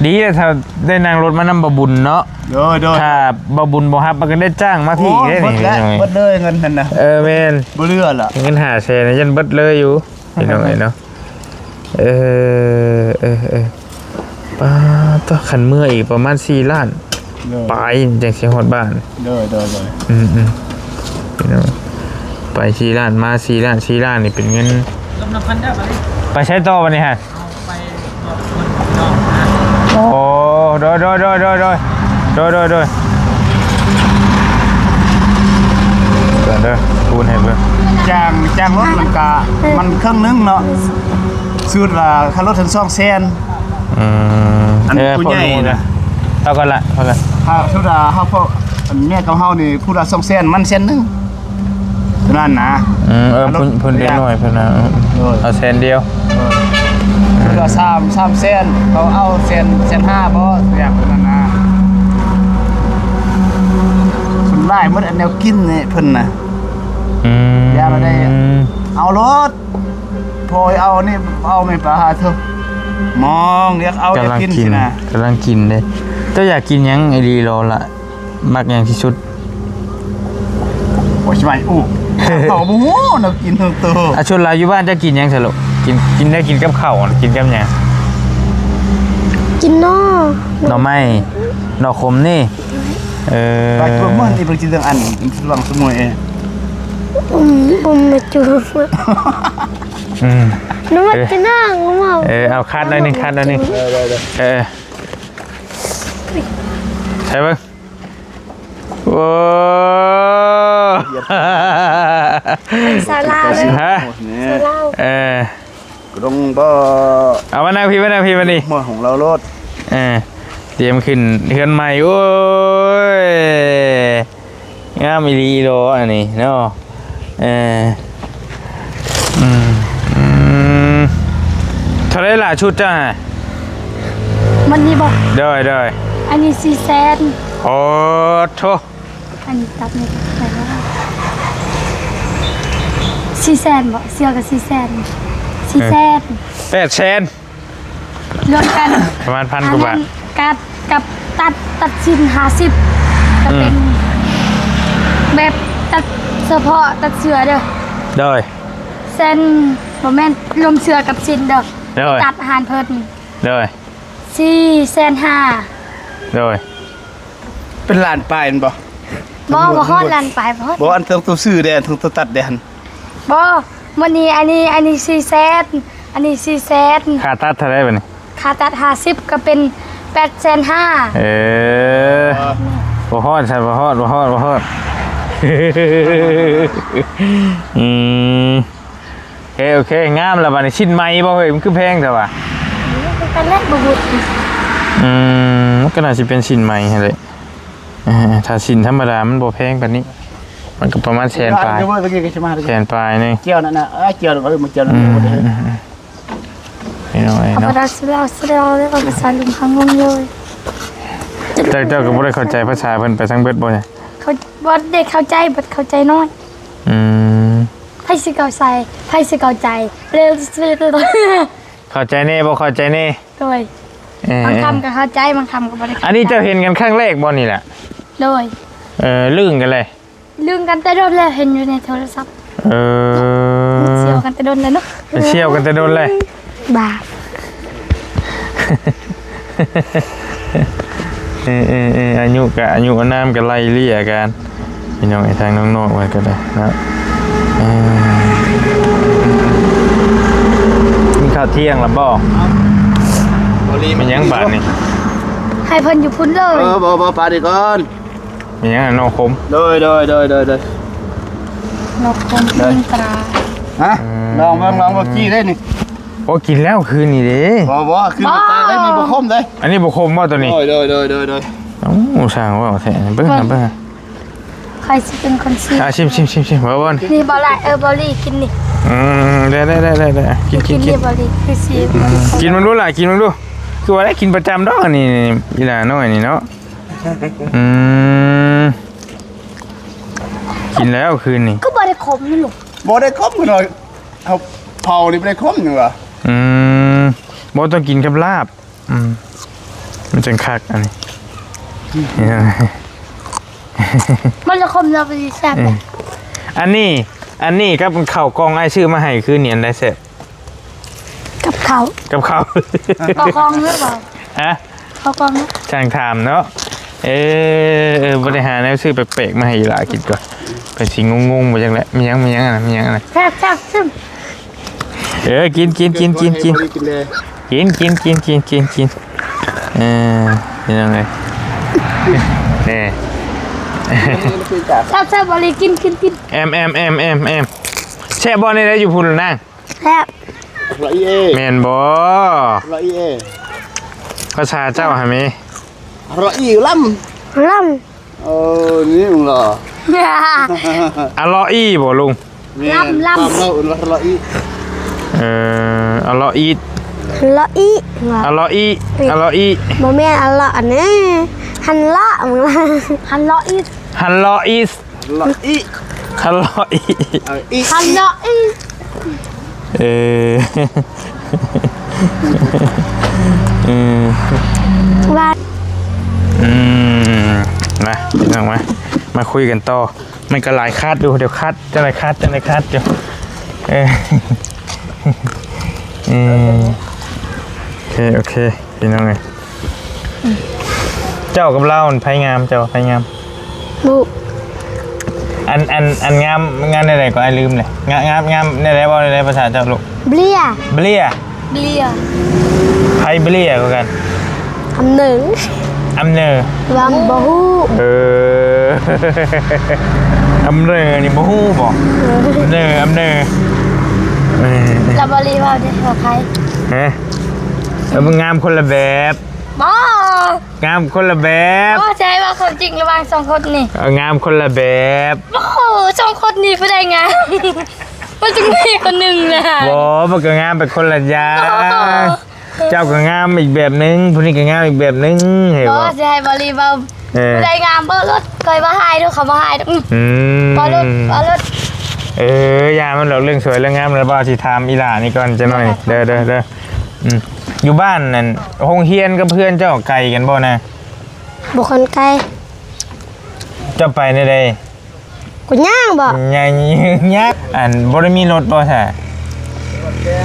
ດີແລ້ວຖ້າໄດ້ນັ່ງລົດມານຳບ່າວບຸນເນາະ. ໂດຍ ໂດຍ ຖ້າບ່າວບຸນບໍ່ຮັບ ມັນກໍໄດ້ຈ້າງມາພີ້ເດ້ນີ້. ໂອ້ ເບິດແລ້ວ ພີ່ນ້ອງ ເບິດເລີຍເງິນຫັ້ນນະ. ເອີ ແມ່ນ ບໍ່ເຫຼືອລະ ເງິນຫ້າແສນຍັງເບິດເລີຍຢູ່ ພີ່ນ້ອງເອີຍເນາະ. ເອີ ເອີ ເອີ ປາດໂທ້ ຄັນເມືອອີກປະມານສີ່ລ້ານ ໂດຍ ປາຍຈັ່ງຊິຮອດບ້ານ. ໂດຍ ໂດຍ ໂດຍ ອືມ ອືມ ພີ່ນ້ອງ ໄປສີ່ລ້ານ ມາສີ່ລ້ານ ສີ່ລ້ານນີ້ເປັນເງິນ ລົມນຳພັນເດີບັດນີ້ ໄປໃສຕໍ່ບັດນີ້ຮະ? ເອົາໄປບອກເພິ່ນນ້ອງນະ. ໂອ້ ໂດຍ ໂດຍ ໂດຍ ໂດຍ ໂດຍ ໂດຍ ໂດຍ ໂດຍ ເດີ ຄູນໃຫ້ເບິ່ງ ຈ້າງ ຈ້າງລົດມັນກະ ມັນເຄິ່ງໜຶ່ງເນາະ. ສົມມຸດວ່າຄ່າລົດຫັ້ນສອງແສນ. ອືມ ອັນ ເອີ ຜູ້ໃຫຍ່ນະ ເທົ່າກັນລະ ເທົ່າກັນ. ຖ້າສົມມຸດວ່າເຮົາ ພວກ ອັນ ເມຍກັບເຮົານີ້ ຜູ້ລະສອງແສນ ມັນແສນໜຶ່ງ ເທົ່ານັ້ນນະ. ອືມ ເອີ ເພິ່ນ ເພິ່ນເດັກນ້ອຍເພິ່ນນະ ໂດຍ ເອົາແສນດຽວ. ເອີ ເພິ່ນວ່າສາມ ສາມແສນ ເຂົາເອົາແສນ ແສນຫ້າບໍ່ ຢ່າງນັ້ນນະ. ສ່ວນຫຼາຍໝົດອັນແນວກິນນີ້ເພິ່ນນະ. ອືມ ຢ່າລະໄດ້ ເອົາໂລດ ພໍເອົານີ້ ເອົາແມ່ນປາຫາເຖິງ ມອງ ຢາກເອົາ ຢາກກິນ ກຳລັງກິນ ຊິນະ ກຳລັງກິນເດ້. ເຈົ້າຢາກກິນຫຍັງອີ່ຫຼີໂລລະ? ມັກຫຍັງທີ່ສຸດ? ໂອ້ຍ ຊິວ່າ ອູ້ ເຂົາບໍ່ຮູ້ແນວກິນຂອງໂຕ. ອາ ສ່ວນຫຼາຍຢູ່ບ້ານເຈົ້າກິນຫຍັງຊະລູກ? ກິນ ກິນໄດ້ກິນກັບເຂົ້າ ກິນກັບຫຍັງ? ກິນໜໍ່ ໜໍ່ໄມ້ ໜໍ່ຂົມນີ້. ເອີ ໄປຕົວເມືອງອີກ ໄປກິນເລື່ອງອັນ ລອງສະໝຸຍເອ. ອືມ ອືມ ມາຈູ ອືມ ນະມັດ ເອີ ຈະນັ່ງເວົ້າ ເອີ ເອົາຄັດໜ້ອຍໜຶ່ງ ຄັດໜ້ອຍໜຶ່ງ ເອີ ເອີ ເອີ ໃສ່ເບິ່ງ. ໂອ້ ສາລາວເລີຍ ຮະ ສາລາວ ເອີ ກະດົງບໍ່ ເອົາມານັ່ງພີ້ ມານັ່ງພີ້ ມານີ້ ຫົວຂອງລາວໂລດ ເອີ ຕຽມຂຶ້ນເຮືອນໃໝ່. ໂອ້ຍ ງາມອີ່ຫຼີໂລອັນນີ້ເນາະ. ເອີ ອືມ ອືມ ເທົ່າໃດລະຊຸດເຈົ້າຫັ້ນ? ມັນນີ້ບໍ່? ໂດຍ ໂດຍ ອັນນີ້ສີ່ແສນ. ໂອ້ໂທ້ ອັນນີ້ຕັດນີ້ໄປແລ້ວ ສີ່ແສນບໍ່? ເສື້ອກໍສີ່ແສນ ສີ່ແສນ ເອີ ແປດແສນ ລວມກັນປະມານພັນກວ່າບາດ. ອັນນັ້ນກັບ ກັບຕັດ ຕັດຊິນຫ້າສິບ ກໍເປັນ ອືມ ແບບຕັດສະເພາະຕັດເສື້ອເດີ. ໂດຍ ແສນ ບໍ່ແມ່ນລວມເສື້ອກັບຊິນເດີ. ໂດຍ ຕັດຮ້ານເພິ່ນ ໂດຍ ສີ່ແສນຫ້າ. ໂດຍ ເປັນລ້ານປາຍແມ່ນບໍ່? ບໍ່ ບໍ່ຮອດລ້ານປາຍ ບໍ່ຮອດ. ບໍ່ ອັນຕ້ອງໂຕຊື້ເດ້ ອັນຕ້ອງໂຕຕັດເດ້ຫັ້ນ. ບໍ່ ມື້ນີ້ ອັນນີ້ ອັນນີ້ສີ່ແສນ ອັນນີ້ສີ່ແສນ. ຄ່າຕັດເທົ່າໃດບັດນີ້? ຄ່າຕັດຫ້າສິບ ກໍເປັນແປດແສນຫ້າ. ເອີ ບໍ່ຮອດຊັ້ນ ບໍ່ຮອດ ບໍ່ຮອດ ບໍ່ຮອດ. ອືມ ໂອເຄ ໂອເຄ ງາມລະບັດນີ້. ຊິນໃໝ່ບໍ່ເຮີ້ຍ? ມັນຄືແພງແທ້ວະ? ຄືກັນແຫຼະ ບໍ່ຮູ້. ອືມ ມັນກໍໜ້າຊິເປັນຊິນໃໝ່ຫັ້ນແຫຼະ. ເອີ ຖ້າຊິນທຳມະດາມັນບໍ່ແພງປານນີ້ ມັນກໍປະມານແສນປາຍ ແສນປາຍໜຶ່ງ. ກ່ຽວນັ້ນນະ ເອີ ກ່ຽວ ເອີ ມາກ່ຽວນັ້ນ. ອືມ ພີ່ນ້ອງເອີຍເນາະ ເອົາພາສາລາວ ພາສາລາວ ພາສາລຸງເຂົາງົງເລີຍ. ເຈົ້າ ເຈົ້າກໍບໍ່ໄດ້ເຂົ້າໃຈພາສາເພິ່ນໄປທັງເບິດບໍ່ນີ້? ເຂົາ ບໍ່ໄດ້ເຂົ້າໃຈ ບໍ່ເຂົ້າໃຈໜ້ອຍ. ອືມ ໃຜຊິເຂົ້າໃຈ ໃຜຊິເຂົ້າໃຈ ເຂົ້າໃຈແດ່ ບໍ່ເຂົ້າໃຈແດ່. ໂດຍ ເອີ ບາງຄຳກໍເຂົ້າໃຈ ບາງຄຳກໍບໍ່ໄດ້ເຂົ້າໃຈ. ອັນນີ້ເຈົ້າເຫັນກັນຄັ້ງແລກບໍ່ນີ້ລະ? ໂດຍ ເອີ ລຶ້ງກັນເລີຍ. ລຶ້ງກັນແຕ່ດົນແລ້ວ ເຫັນຢູ່ໃນໂທລະສັບ. ເອີ ມັນສ່ຽວກັນແຕ່ດົນແລ້ວເນາະ ມັນສ່ຽວກັນແຕ່ດົນແລ້ວ ບາ ເອີໆໆ ອາຍຸກະອາຍຸ ອານາມກະໄລ່ເລ່ຍກັນ ພີ່ນ້ອງເອີຍ ທາງນ້ອງໆ ໄວ້ກໍໄດ້ເນາະ ເອີ ກິນເຂົ້າທ່ຽງແລ້ວບໍ່? ແມ່ນຫຍັງບາດນີ້? ໃຫ້ເພິ່ນຢູ່ພຸ້ນເລີຍ ເອີ ບໍ່ ບໍ່ ປາດີກ່ອນ ແມ່ນຫຍັງນອກຂົມ? ໂດຍ ໂດຍ ໂດຍ ໂດຍ ໂດຍ ນອກຂົມ ໂດຍ ຕາ ຮະ? ອືມ ລອງເບິ່ງ ລອງເບິ່ງ ຈີ້ເດ້ນີ້ ໂອ້ ກິນແລ້ວຄືນນີ້ເດ້ ບໍ່ ບໍ່ ຄືນນີ້ຕາຍເດ້ ບໍ່ ນີ້ບໍ່ຂົມເດ້ ອັນນີ້ບໍ່ຂົມບໍ່ໂຕນີ້? ໂດຍ ໂດຍ ໂດຍ ໂດຍ ໂດຍ ເອົ້າ ຊ່າງເວົ້າແທ້ ເບິ່ງ ເບິ່ງ ເບິ່ງ ໃຜຊິເປັນຄົນຊີມ ອ່າ ຊີມ ຊີມ ຊີມ ຊີມ ເວົ້າ ເວົ້າ ນີ້ບໍ່ຫຼາຍ ເອີ ບໍລີກິນນີ້ ອືມ ໄດ້ ໄດ້ ກິນ ກິນ ກິນ ນີ້ບໍລີຄືຊີມ ອືມ ກິນເບິ່ງດູຫຼ້າ ກິນເບິ່ງດູ ຄືວ່າໄດ້ກິນປະຈຳດອກ ອັນນີ້ ອີຫຼ້ານ້ອຍນີ້ເນາະ ອືມ ກິນແລ້ວຄືນນີ້ ຄືບໍ່ໄດ້ຂົມນີ້ລູກ ບໍ່ໄດ້ຂົມ ເຮົາເຜົານີ້ບໍ່ໄດ້ຂົມຫຍັງຫວາ ອືມ ບໍ່ຕ້ອງກິນກັບລາບ ອືມ ມັນຈັ່ງຄັກອັນນີ້ ມັນຈະຂົມແລ້ວມັນຊິແຊບ ເອີ ອັນນີ້ ອັນນີ້ກັບເຂົ້າກ່ອງອ້າຍຊື້ມາໃຫ້ຄືນນີ້ ອັນໃດແຊບ? ກັບເຂົ້າ ກັບເຂົ້າ ເຂົ້າກ່ອງຫຼືບໍ່? ຮະ? ເຂົ້າກ່ອງເນາະ ຊ່າງຖາມເນາະ ເອີ ເອີ ບໍ່ໄດ້ຫາແນວຊື້ແປກໆ ມາໃຫ້ອີຫຼ້າກິນກ່ອນ ເພິ່ນຊິງົງໆ ບໍ່ຈັກແຫຼະ ມີຫຍັງ ມີຫຍັງອັນນັ້ນ ມີຫຍັງອັນນັ້ນ ແຊບໆ ຊຶມ ເອີ ກິນ ກິນ ກິນ ກິນ ກິນ ກິນແດ່ ກິນ ກິນ ກິນ ກິນ ກິນ ກິນ ເອີ ເປັນຫຍັງເອີຍ ແນ່ ແຊບໆ ບໍລີ ກິນ ກິນ ກິນ ແອມ ແອມ ແອມ ແອມ ແອມ ແຊບບໍ່ ແນວໃດຢູ່ພຸ້ນນາງ? ແຊບ ລະອີເອ ແມ່ນບໍ່? ລະອີເອ ພາສາເຈົ້າຫັ້ນແມ ລະອີລຳ ລຳ ເອີ ນີ້ມຶງຫຼໍ່ ອະເລາະອີບໍ່ລຸງ? ແມ່ນ ລຳ ລຳ ຄວາມເວົ້າເອີ້ນວ່າລະອີ ເອີ ອະເລາະອີດ ລະອີ ອະເລາະອີ ອະເລາະອີ ບໍ່ແມ່ນອະເລາະອັນນີ້ ຫັ້ນເລາະ ຫັ້ນເລາະອີດ ຫັ້ນເລາະອີດ ລະອີ ຄາລອອີ ເອີ ອີ ຄາລອອີ ເອີ ເອີ ວ່າ ອືມ ມາ ພີ່ນ້ອງມາ ມາຄຸຍກັນຕໍ່ ມັນກໍຫຼາຍຄັດຢູ່ ດຽວຄັດ ຈັ່ງໃດຄັດ ຈັ່ງໃດຄັດຢູ່ ເອີ ເອີ ໂອເຄ ໂອເຄ ພີ່ນ້ອງເອີຍ ເຈົ້າກັບລາວຫັ້ນໃຜງາມ? ເຈົ້າໃຜງາມ? ບໍ່ ອັນ ອັນ ອັນງາມ ງາມແນວໃດກໍອ້າຍລືມເລີຍ ງາມ ງາມ ງາມແນວໃດ? ເວົ້າແນວໃດພາສາເຈົ້າລູກ? ເບລຍ ເບລຍ ເບລຍ ໃຜເບລຍກວ່າກັນ? ອຳເນີ ອຳເນີ ວ່າບໍ່ຮູ້ ເອີ ອຳເນີນີ້ບໍ່ຮູ້ບໍ? ເອີ ອຳເນີ ອຳເນີ ເອີ ລາວບໍ່ລີເວົ້າເດ້ ວ່າໃຜ? ຮະ? ເອີ ມັນງາມຄົນລະແບບ ບໍ່ ງາມຄົນລະແບບ ບໍ່ ຈະໃຫ້ເວົ້າຄວາມຈິງລະຫວ່າງສອງຄົນນີ້ ເອີ ງາມຄົນລະແບບ ໂອ້ໂຫ ສອງຄົນນີ້ຜູ້ໃດງາມ? ມັນຈຶ່ງມີຄົນໜຶ່ງນະ ບໍ່ ມັນກໍງາມໄປຄົນລະຢ່າງ ບໍ່ ເຈົ້າກໍງາມອີກແບບໜຶ່ງ ຜູ້ນີ້ກໍງາມອີກແບບໜຶ່ງ ເຫັນບໍ່? ບໍ່ ຊິໃຫ້ບໍລີເວົ້າ ເອີ ຜູ້ໃດງາມ? ເວົ້າໂລດ ຂ້ອຍບໍ່ອາຍດອກ ເຂົາບໍ່ອາຍດອກ ອືມ ເວົ້າໂລດ ເວົ້າໂລດ ເອີ ຢ່າມັນດອກ ເລື່ອງສວຍເລື່ອງງາມ ແລ້ວບໍ່ ຊິຖາມອີ່ຫຼ້ານີ້ກ່ອນຈັກໜ້ອຍ ເດີ ເດີ ເດີ ອືມ ຢູ່ບ້ານນັ້ນ ໂຮງຮຽນກັບເຮືອນເຈົ້າໄກກັນບໍ່ນະ? ບໍ່ຄ່ອຍໄກ ເຈົ້າໄປແນວໃດ? ກໍຍ່າງບໍ? ຍ່າງ ຍ່າງ ອັນ ບໍ່ໄດ້ມີລົດບໍຊະ?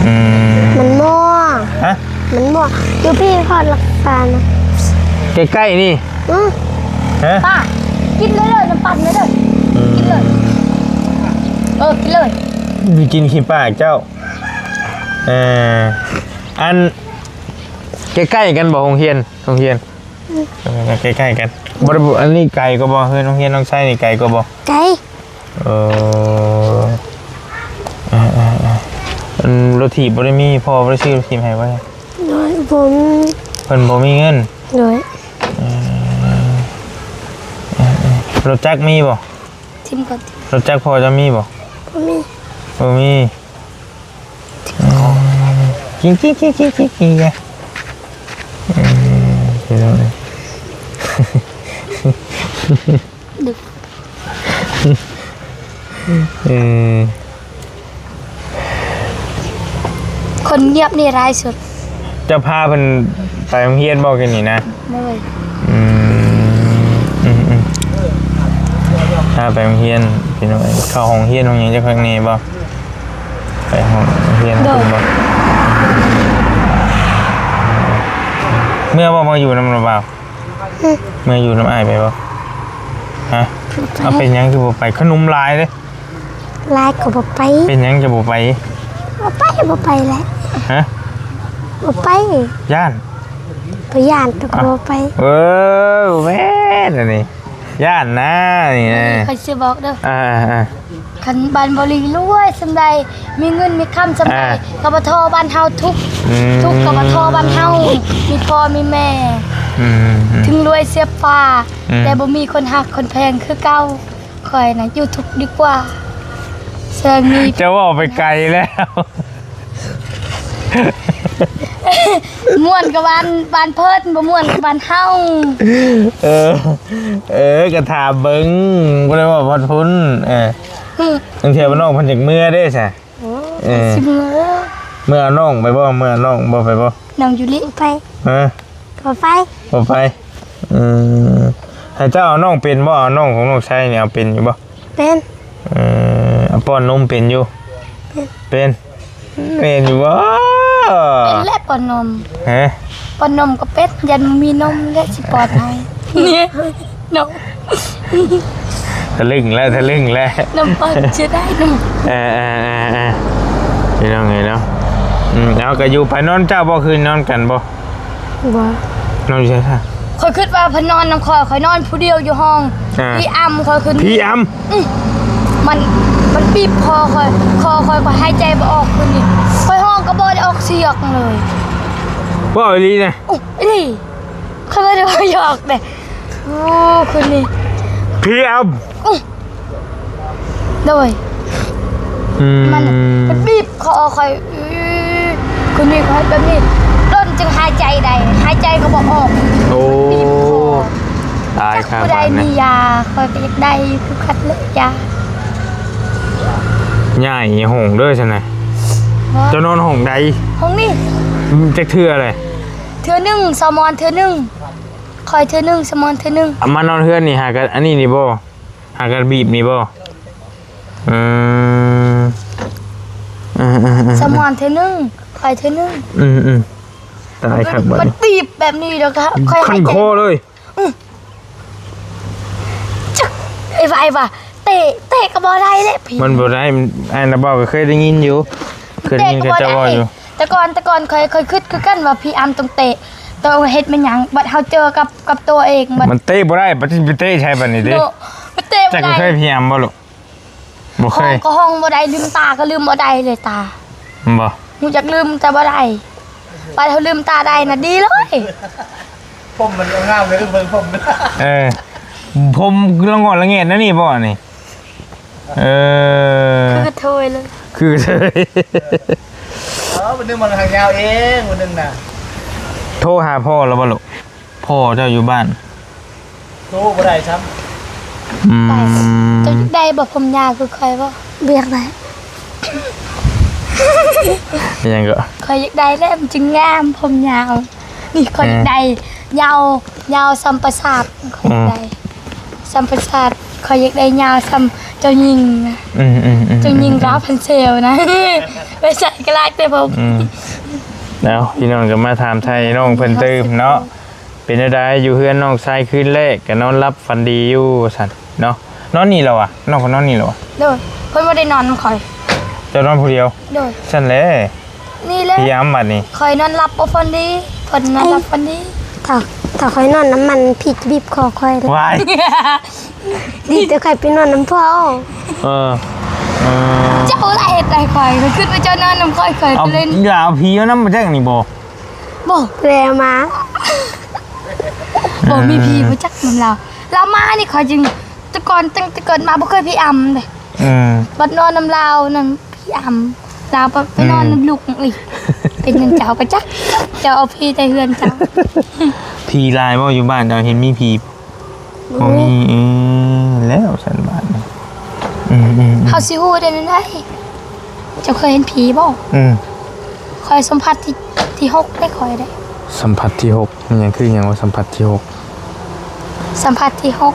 ອືມ ມັນມົວ ຮະ? ມັນມົວ ຢູ່ພີ້ຮອດຫຼັກສານະ ໃກ້ໆ ນີ້ ອື ຮະ? ປ້າ ກິນເລີຍເດີ ນ້ຳປັ່ນເລີຍເດີ ອືມ ກິນເລີຍ ເອີ ກິນເລີຍ ໄປກິນຂີ້ປາກເຈົ້າ ເອີ ອັນ ໃກ້ໆ ກັນບໍ ໂຮງຮຽນ ໂຮງຮຽນ? ເອີ ໃກ້ໆ ກັນ ບໍ່ໄດ້ ອັນນີ້ໄກກວ່າບໍ່? ເຮືອນໂຮງຮຽນນ້ອງໄຊນີ້ໄກກວ່າບໍ່? ໄກ ເອີ ເອີໆໆ ອັນລົດຖີບບໍ່ໄດ້ມີ ພໍ່ບໍ່ໄດ້ຊື້ລົດຖີບໃຫ້ບໍ່? ໂດຍ ບໍ່ມີ ເພິ່ນບໍ່ມີເງິນ ໂດຍ ເອີ ເອີໆ ລົດຈັກມີບໍ່? ຖິ້ມກ່ອນ ລົດຈັກພໍ່ເຈົ້າມີບໍ່? ບໍ່ມີ ບໍ່ມີ. ກິນ ກິນ ກິນ ກິນ ກິນ ກິນ ເອີ ພີ່ນ້ອງເອີຍ ເອີ ຄົນງຽບນີ້ຫຼາຍສຸດ. ເຈົ້າພາເພິ່ນໄປໂຮງຮຽນບໍ່ ຄືນນີ້ນະ? ໂດຍ ອືມ ອືມ ອືມ. ພາໄປໂຮງຮຽນພີ່ນ້ອງເອີຍ. ເຂົ້າໂຮງຮຽນໂຮງຫຍັງຈັກຄັກແນ່ບໍ່? ໄປໂຮງຮຽນ ໂດຍ ເພິ່ນບໍ່? ເມື່ອບໍ່ ມາຢູ່ນຳລາວບໍ່? ຮະ? ເມື່ອຢູ່ນຳອ້າຍໄປບໍ່? ຮະ? ບໍ່ໄປ. ເອົາ ເປັນຫຍັງຄືບໍ່ໄປ? ຂະໜົມຫຼາຍເດ້. ຫຼາຍກໍບໍ່ໄປ. ເປັນຫຍັງຈະບໍ່ໄປ? ບໍ່ໄປ ບໍ່ໄປແຫຼະ. ຮະ? ບໍ່ໄປ. ຢ້ານ? ບໍ່ຢ້ານ ແຕ່ກໍບໍ່ໄປ. ເອີ ບໍ່ແມ່ນອັນນີ້ ຢ້ານນະນີ້ນະ. ຂ້ອຍຊິບອກເດີ. ອ່າໆ ຄັນບ້ານບໍ່ລີລວຍສ່ຳໃດ ມີເງິນມີຄຳສ່ຳໃດ ອ່າ ກບທ ບ້ານເຮົາທຸກ ອືມ ທຸກ ກບທ ບ້ານເຮົາ ມີພໍ່ມີແມ່ ອືມ ເຖິງລວຍສຽບຟ້າ ອືມ ແຕ່ບໍ່ມີຄົນຮັກຄົນແພງຄືເກົ່າ. ຂ້ອຍນະຢູ່ທຸກດີກວ່າ ແຊງນີ້ ເຈົ້າເວົ້າໄປໄກແລ້ວ. ມ່ວນກັບບ້ານ ບ້ານເພິ່ນ ບໍ່ມ່ວນກັບບ້ານເຮົາ. ເອີ ເອີ ກໍຖາມເບິ່ງ ບໍ່ໄດ້ເວົ້າຮອດພຸ້ນ. ເອີ ອືມ ບາງເທື່ອນ້ອງເພິ່ນຢາກເມືອເດ້ຊະ. ໂອ້ ເອີ ຊິເມືອ ເມືອເອົານ້ອງໄປບໍ່? ເມືອເອົານ້ອງບໍ່ ໄປບໍ່? ນ້ອງຢູລິ ໄປ. ຮະ? ບໍ່ໄປ ບໍ່ໄປ. ເອີ ໃຫ້ເຈົ້າເອົານ້ອງເປັນບໍ່? ເອົານ້ອງຂອງນ້ອງຊາຍນີ້ເອົາເປັນຢູ່ບໍ່? ເປັນ. ເອີ ເອົາປ້ອນນົມເປັນຢູ່? ເປັນ ເປັນ. ແມ່ນຢູ່ບໍ່? ເປັນແຫຼະປ້ອນນົມ. ຮະ? ປ້ອນນົມກໍເປັນ ຢ້ານບໍ່ມີນົມແຫຼະຊິປ້ອນໃຫ້ ເນາະ. ທະລຶ່ງແລ້ວ ທະລຶ່ງແລ້ວ ນ້ຳປານເສຍດາຍນະ. ເອີໆໆໆ ພີ່ນ້ອງເອີຍເນາະ. ອືມ ເອົາ ກໍຢູ່ໄປນອນ ເຈົ້າບໍ່ຄືນນອນກັນບໍ່? ບໍ່ ນອນຢູ່ໃສຊະ? ຂ້ອຍຄິດວ່າເພິ່ນນອນນຳຂ້ອຍ ຂ້ອຍນອນຜູ້ດຽວຢູ່ຫ້ອງ. ອ່າ ພີ່ອຳ ຂ້ອຍຄືນ ພີ່ອຳ ອື ມັນ ມັນບີບຄໍຂ້ອຍ ຄໍຂ້ອຍ ຂ້ອຍຫາຍໃຈບໍ່ອອກຄືນນີ້ ຂ້ອຍຮ້ອງກໍບໍ່ໄດ້ອອກສຽງເລີຍ. ເວົ້າອີ່ຫຼີນະ? ອື ອີ່ຫຼີ ຂ້ອຍບໍ່ໄດ້ເວົ້າຫຍອກເດ້. ໂອ້ ຄືນນີ້ ພີ່ອຳ ອື ໂດຍ ອືມ ມັນ ມັນບີບຄໍຂ້ອຍ ອື ຄືນນີ້ຂ້ອຍແບບນີ້ ດົນຈຶ່ງຫາຍໃຈໄດ້ ຫາຍໃຈກໍບໍ່ອອກ. ໂອ້ ບີບຄໍ ຕາຍ ຄັກ ຜູ້ໃດມີຢາ ຂ້ອຍກໍຢາກໄດ້ຄືກັນເລີຍຢາ. ຍ້າຍຫ້ອງເດີຊັ້ນນະ. ເຈົ້ານອນຫ້ອງໃດ? ຫ້ອງນີ້. ອືມ ຈັກເທື່ອແຫຼະ? ເທື່ອໜຶ່ງ ສາວມອນເທື່ອໜຶ່ງ ຂ້ອຍເທື່ອໜຶ່ງ ສາວມອນເທື່ອໜຶ່ງ. ມານອນເຮືອນນີ້ຫາກັນ ອັນນີ້ນີ້ບໍ່? ຫາກັນບີບນີ້ບໍ່? ເອີ ເອີໆໆໆ ສາວມອນເທື່ອໜຶ່ງ ຂ້ອຍເທື່ອໜຶ່ງ. ອືມໆ ຕາຍຄັກບັດນີ້ ມັນບີບແບບນີ້ແລ້ວກໍຂ້ອຍ ຄັນຄໍເລີຍ. ອື ຈັກ ໄອ້ວ່າ ໄອ້ວ່າ ເຕະ ເຕະກໍບໍ່ໄດ້ເດ້ພີ່ ມັນບໍ່ໄດ້. ອ້າຍນາເບົາກໍເຄີຍໄດ້ຍິນຢູ່ ເຄີຍໄດ້ຍິນເຂົາເຈົ້າເວົ້າຢູ່. ແຕ່ກ່ອນ ແຕ່ກ່ອນຂ້ອຍ ຂ້ອຍຄິດຄືກັນວ່າພີ່ອຳຕ້ອງເຕະ ຕ້ອງເຮັດແມ່ນຫຍັງ ບັດເຮົາເຈີກັບ ກັບຕົວເອງ ບັດ ມັນເຕະບໍ່ໄດ້ ບັດຊິໄປເຕະໃສບັດນີ້ເດ້ ເນາະ ມັນເຕະບໍ່ໄດ້. ເຈົ້າກໍເຄີຍພີ່ອຳບໍ່ລູກ? ບໍ່ເຄີຍ. ຮ້ອງກໍຮ້ອງບໍ່ໄດ້ ລືມຕາກໍລືມບໍ່ໄດ້ເລີຍຕາ ແມ່ນບໍ່? ຮູ້ຈັກລືມແຕ່ບໍ່ໄດ້ ບັດເຮົາລືມຕາໄດ້ນະດີເລີຍ. ຜົມມັນງາມເລີຍ ເບິ່ງຜົມ. ເອີ ຜົມລະງອນລະແງດແນວນີ້ບໍ່ນີ້? ເອີ ຄືກະເທີຍເລີຍ ຄືກະເທີຍ. ເອີ ມື້ໜຶ່ງມັນຫາງຍາວເອງ ມື້ໜຶ່ງນະ. ໂທຫາພໍ່ແລ້ວບໍ່ລູກ? ພໍ່ເຈົ້າຢູ່ບ້ານ ໂທບໍ່ໄດ້ຊ້ຳ. ອືມ ເຈົ້າຢາກໄດ້ບໍ່ຜົມຍາວຄືຂ້ອຍບໍ່? ບໍ່ຢາກໄດ້. ອີຫຍັງກໍ? ຂ້ອຍຢາກໄດ້ແຫຼະ ມັນຈຶ່ງງາມຜົມຍາວ. ນີ້ຂ້ອຍຢາກໄດ້ ຍາວ ຍາວສ່ຳປາສາດ ຂ້ອຍຢາກໄດ້ສ່ຳປາສາດ. ຂ້ອຍຢາກໄດ້ຍາວສ່ຳເຈົ້າຍິງນະ. ອືມໆໆໆ ເຈົ້າຍິງລາພັນເຊວນະ ໄປໃສກໍລາກແຕ່ຜົມ. ອືມ ເອົາ ພີ່ນ້ອງກໍມາຖາມໄຖ່ນ້ອງເພິ່ນຕື່ມເນາະ. ເປັນແນວໃດ ຢູ່ເຮືອນນ້ອງຊາຍຄືນແລກ ກໍນອນຫຼັບຝັນດີຢູ່ ວ່າຊັ້ນເນາະ. ນອນນີ້ແລ້ວຫວາ? ນ້ອງກໍນອນນີ້ແລ້ວຫວາ? ໂດຍ ເພິ່ນບໍ່ໄດ້ນອນນຳຂ້ອຍ. ເຈົ້ານອນຜູ້ດຽວ? ໂດຍ ຊັ້ນແຫຼະ. ນີ້ແຫຼະ ພະຍາຍາມບັດນີ້ ຂ້ອຍນອນຫຼັບບໍ່ຝັນດີ ເພິ່ນນອນຫຼັບຝັນດີ. ຖ້າ ຖ້າຂ້ອຍນອນນຳມັນ ຜີຈະບີບຄໍຂ້ອຍເດ້. ວ້າຍ ດີແຕ່ຂ້ອຍໄປນອນນຳພໍ່. ເອີ ເອີ ເຈົ້າລະເຮັດໃຫ້ຂ້ອຍ ຂ້ອຍຄິດວ່າເຈົ້ານອນນຳຂ້ອຍ ຂ້ອຍກໍເລີຍ. ເອົາ ຢ່າເອົາຜີມານຳ ບໍ່ຈັກນີ້ບໍ່? ບໍ່ ແລມາ ບໍ່ມີຜີບໍ່ຈັກນຳລາວ. ລາວມານີ້ຂ້ອຍຈຶ່ງ ແຕ່ກ່ອນ ຕັ້ງແຕ່ເກີດມາບໍ່ເຄີຍຜີອຳເດ້. ອືມ ບັດນອນນຳລາວນັ້ນ ຜີອຳ ລາວໄປ ອືມ ນອນນຳລູກອີກ. ເປັນຫຍັງເຈົ້າກໍຈັກ ເຈົ້າເອົາຜີແຕ່ເຮືອນເຈົ້າ. ຜີຫຼາຍບໍ່ ຢູ່ບ້ານເຈົ້າເຫັນມີຜີ? ບໍ່ມີ ບໍ່ມີ. ເອີ ແລ້ວຊັ້ນບາດນີ້. ອືມໆໆ ເຮົາຊິຮູ້ໄດ້ແນວໃດ? ເຈົ້າເຄີຍເຫັນຜີບໍ່? ອືມ ຂ້ອຍສຳຜັດທີ ທີຫົກໄດ້ຂ້ອຍໄດ້. ສຳຜັດທີຫົກ ມັນຫຍັງ ຄືຫຍັງວ່າສຳຜັດທີຫົກ? ສຳຜັດທີຫົກ